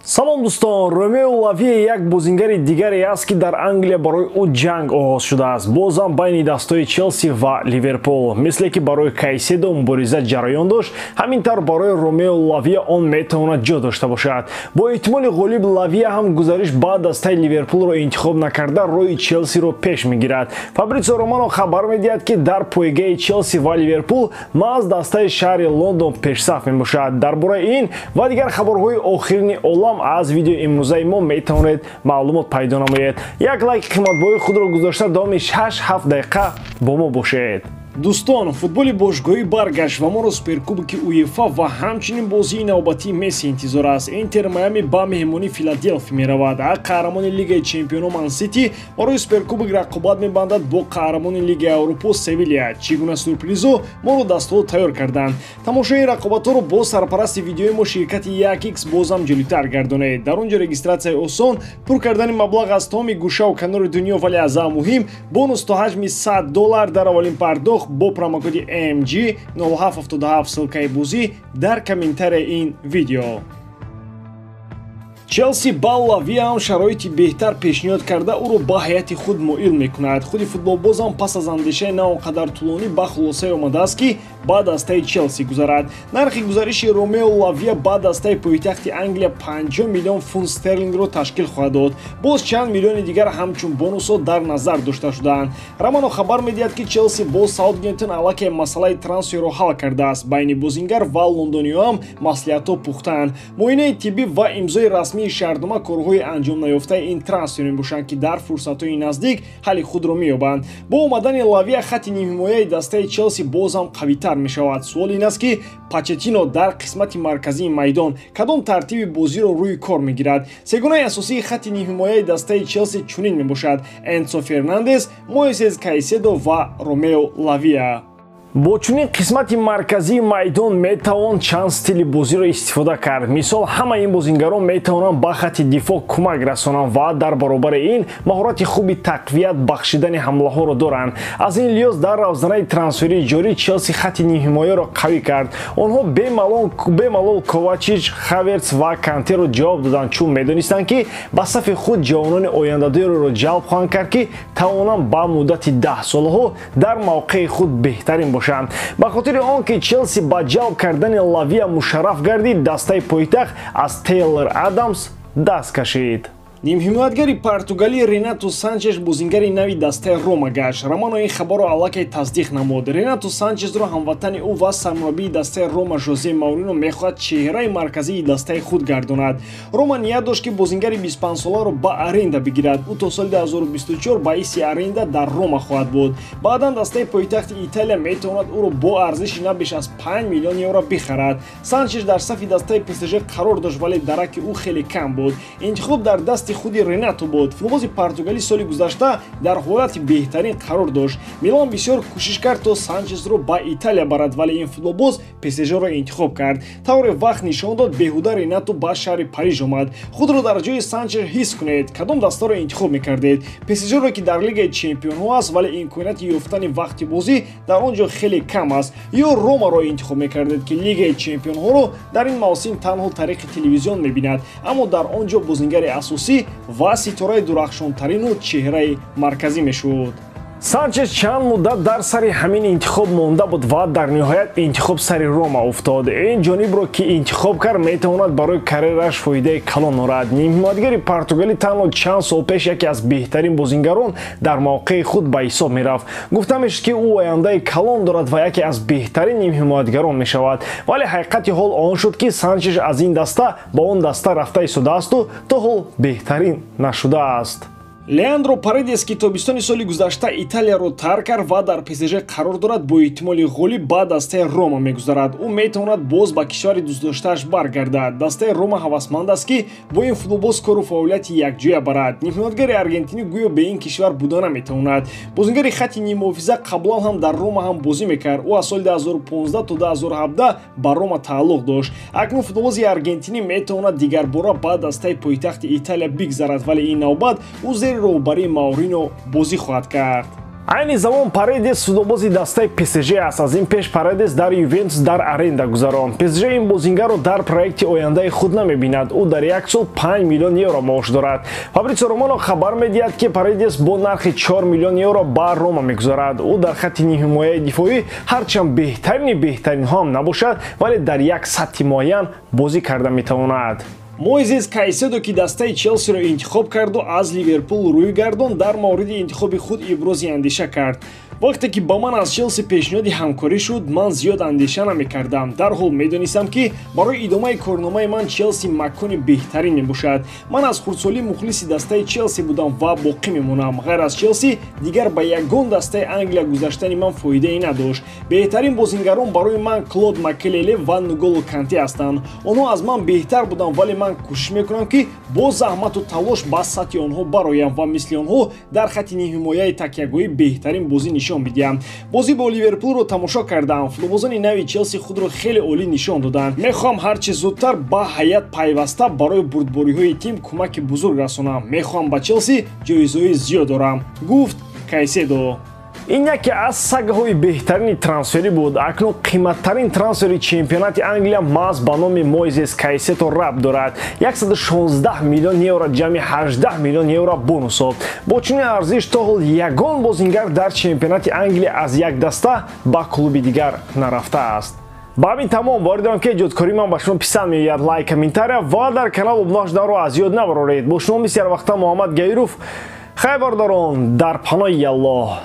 Салом дӯстон, Ромео Лавия як бозингари дигаре аст, ки дар Англия барои ӯ ҷанг оғоз шудааст. Бозам байни дастҳои Челси ва Ливерпул. Мисле ки барои Кайседо мубориза ҷараён дошт, ҳамин тавр барои Ромео Лавия он метавонад ҷо дошта бошад. Бо эҳтимоли ғолиб Лавия ҳам гузариш ба дастаи Ливерпулро интихоб накарда, роҳи Челсиро пеш мегирад. Фабритсио Романо хабар медиҳад, ки дар пойгаи Челси ва Ливерпул маҳз дастаи шаҳри Лондон пешсаф мебошад. Дар бораи ин ва дигар хабарҳои охирини олам аз видеои имрӯзаи мо метавонед маълумот пайдо намоед. Як лайки қиматбоҳои худро гузошта давоми 6-7 дақиқа бо мо бошед. Дӯстон, футболи бошгоҳӣ баргашт ва моро суперкубки УЕФА ва ҳамчунин бозии навбатии Месси интизор аст. Интер Майами ба меҳмонии Филаделфия меравад. Қаҳрамони Лигаи чемпионо Ман Сити барои суперкубок рақобат мебандад бо қаҳрамони Лигаи Аврупо Севилия. Чӣ гуна сюрпризо моро дастҳо тайёр карданд. Тамошои рақобатҳоро бо сарпарасти видеои мо ширкати 1x бозам ҷолибтар гардонед. Дар он ҷо регистратсияи осон, пур кардани маблағ аз тамоми гӯшаву канори дунё, вале аз ҳама муҳим бонус то ҳаҷми $100 дар аввалин пардохт бо промокоди MG 0777. Ссылкаи бозӣ дар комментарияи ин видео. Челси ба Лавия ҳам шароити беҳтар пешниҳод карда, ӯро ба ҳайати худ моил мекунад. Худи футболбозам пас аз андешаи на он қадар тӯлонӣ ба хулосае омадааст, ки ба дастаи Челси гузарад. Нархи гузариши Ромео Лавия ба дастаи пойтахти Англия 50 миллион фунт стерлингро ташкил хоҳад дод. Боз чанд миллиони дигар ҳамчун бонусҳо дар назар дошта шудаанд. Романо хабар медиҳад, ки Челси бо Саутгемптон аллакай масъалаи трансферро ҳал кардааст. Байни бозингар ва лондониҳо ҳам маслиҳатҳо пухтаанд. Муоинаи тиббӣ ва имзои расмии шаҳрнома корҳои анҷом наёфтаи ин трансфер мебошанд, ки дар фурсатҳои наздик ҳалли худро меёбанд. Бо омадани Лавия хатти нимҳимояи дастаи Челси боз ҳам қавитар мешавад. Суол ин аст, ки Почеттино дар қисмати марказии майдон кадом тартиби бозиро рӯи кор мегирад. Сегунаи асосии хатти нимҳимояи дастаи Челси чунин мебошад: Энсо Фернандес, Моисес Кайседо ва Ромео Лавия. Бо чунин қисмати марказии майдон метавон чанд стили бозиро истифода кард. Мисол, ҳамаи ин бозингарон метавонанд ба хатти дифоъ кӯмак расонанд ва дар баробари ин маҳорати хуби тақвият бахшидани ҳамлаҳоро доранд. Аз ин лиҳоз дар равзанаи трансферии ҷорӣ Челси хатти нимҳимояро қавӣ кард. Онҳо бемалол Ковачич, Хаверц ва Кантеро ҷавоб доданд, чун медонистанд, ки ба сафи худ ҷавонони ояндадорро ҷалб хоҳанд кард, ки тавонанд ба муддати 10 солҳо дар мавқеи худ беҳтарин бошанд. Ба хотири он ки Челси ба ҷалб кардани Лавия мушарраф гардид, дастаи пойтахт аз Тейлор Адамс даст кашид. Нимҳимоятгари португалӣ Ренато Санчеш бозингари нави дастаи Рома гашт. Романо ин хабарро аллакай тасдиқ намуд. Ренато Санчезро ҳамватани ӯ ва сармураббии дастаи Рома Жозе Маурино мехоҳад чеҳраи марказии дастаи худ гардонад. Рома ният дошт, ки бозингари 25-соларо ба аренда бигирад. Ӯ то соли 2024 ба ҳисси аренда дар Рома хоҳад буд. Баъдан дастаи пойтахти Италия метавонад ӯро бо арзиши на беш аз 5 миллион евро бихарад. Санчеш дар сафи дастаи ПСЖ қарор дошт, вале дараки ӯ хеле кам буд. Интихоб дар дасти худи Ренато буд. Футболбози португалӣ соли гузашта дар ҳолати беҳтарин қарор дошт. Милан бисёр кӯшиш кард, то Санчезро ба Италия барад, вале ин футболбоз ПСЖ-ро интихоб кард. Тавре вақт нишон дод, беҳуда Ренато ба шаҳри Париж омад. Худро дар ҷои Санчез ҳис кунед. Кадом дастаро интихоб мекардед? ПСЖ-ро, ки дар Лигаи чемпионҳо аст, вале имконияти ёфтани вақти бозӣ дар он ҷо хеле кам аст, ё Ромаро интихоб мекардед, ки Лигаи чемпионҳоро дар ин мавсим танҳо тариқи телевизион мебинад, аммо дар он ҷо бозингари асосӣ ва ситораи дурахшонтарину чеҳраи марказӣ мешуд. Санчес чанд муддат дар сари ҳамин интихоб монда буд ва дар ниҳоят интихоб сари Рома уфтод. Ин ҷонибро ки интихоб кард, метавонад барои карьерааш фоидаи калон орад. Нимҳимоятгари португалӣ танҳо чанд сол пеш яке аз беҳтарин бозингарон дар мавқеи худ ба ҳисоб мерафт. Гуфта мешуд, ки ӯ ояндаи калон дорад ва яке аз беҳтарин нимҳимоятгарон мешавад. Вале ҳақиқати ҳол он шуд, ки Санчес аз ин даста ба он даста рафта истодаасту то ҳол беҳтарин нашудааст. Леандро Паредес, ки тобистони соли гузашта Италияро тарк кард ва дар ПСЖ қарор дорад, бо эҳтимоли ғолиб ба дастаи Рома мегузарад. Ӯ метавонад боз ба кишвари дӯстдоштааш баргардад. Дастаи Рома ҳавасманд аст, ки бо ин футболбоз кору фаъолияти якҷоя барад. Нимҳимоятгари аргентинӣ гӯё бе ин кишвар буда наметавонад. Бозингари хатти ниммуҳофиза қаблан ҳам дар Рома ҳам бозӣ мекард. Ӯ аз соли 2015 то 2017 ба Рома тааллуқ дошт. Акнун футболбози аргентинӣ метавонад дигарбора ба дастаи пойтахти Италия бигзарад, вале ин навбат ӯ зери роҳбарии Маурино бозӣ хоҳад кард. Айни замон Паредес футболбози дастаи ПСЖ аст. Аз ин пеш Паредес дар Ювентус дар аренда гузаронд. ПСЖ ин бозингарро дар проекти ояндаи худ намебинад. Ӯ дар як сол 5 миллион евро маош дорад. Фабритсио Романо хабар медиҳад, ки Паредес бо нархи 4 миллион евро ба Рома мегузарад. Ӯ дар хатти ҳимояи дифоӣ ҳарчанд беҳтарини беҳтаринҳо ҳам набошад, вале дар як сатҳи муайян бозӣ карда метавонад. Мойзес Кайседо, ки дастаи Челсиро интихоб карду аз Ливерпул рӯй гардон, дар мавриди интихоби худ ибрози андеша кард. Вақте ки ба ман аз Челси пешниҳоди ҳамкорӣ шуд, ман зиёд андеша намекардам. Дарҳол медонистам, ки барои идомаи корномаи ман Челси макони беҳтарин мебошад. Ман аз хурдсолӣ мухлиси дастаи Челси будам ва боқӣ мемонам. Ғайр аз Челси дигар ба ягон дастаи Англия гузаштани ман фоидае надошт. Беҳтарин бозингарон барои ман Клод Макелеле ва Нголо Канте ҳастанд. Онҳо аз ман беҳтар буданд, вале ман кӯшиш мекунам, ки бо заҳмату талош ба сатҳи онҳо бароям ва мисли онҳо дар хатти ҳимояи такягоҳӣ беҳтарин бозӣ нишон бидиҳам. Бозӣ бо Ливерпулро тамошо кардам. Футболбозони нави Челси худро хеле олӣ нишон доданд. Мехоҳам ҳарчи зудтар ба ҳайат пайваста барои бурдбориҳои тим кӯмаки бузург расонам. Мехоҳам ба Челси ҷоизаҳои зиёд дорам, гуфт Кайседо. Ин яке аз сагаҳои беҳтарини трансферӣ буд. Акнун қиматтарин трансфери чемпионати Англия маҳз ба номи Мойзес Кайседо рабт дорад. 116 миллион евро ҷамъи 18 миллион евро бонусҳо. Бо чунин арзиш то ҳол ягон бозингар дар чемпионати Англия аз як даста ба клуби дигар нарафтааст. Ба ҳамин тамом. Боварӣ дорам, ки эҷодкории ман ба шумо писанд меояд. Лайк, комментария ва дар канал обуна шуданро аз ёд набароред. Бо шумо мисли ҳар вақта Муҳаммад Гаиров. Хайр, бародарон, дар паноҳи Аллоҳ.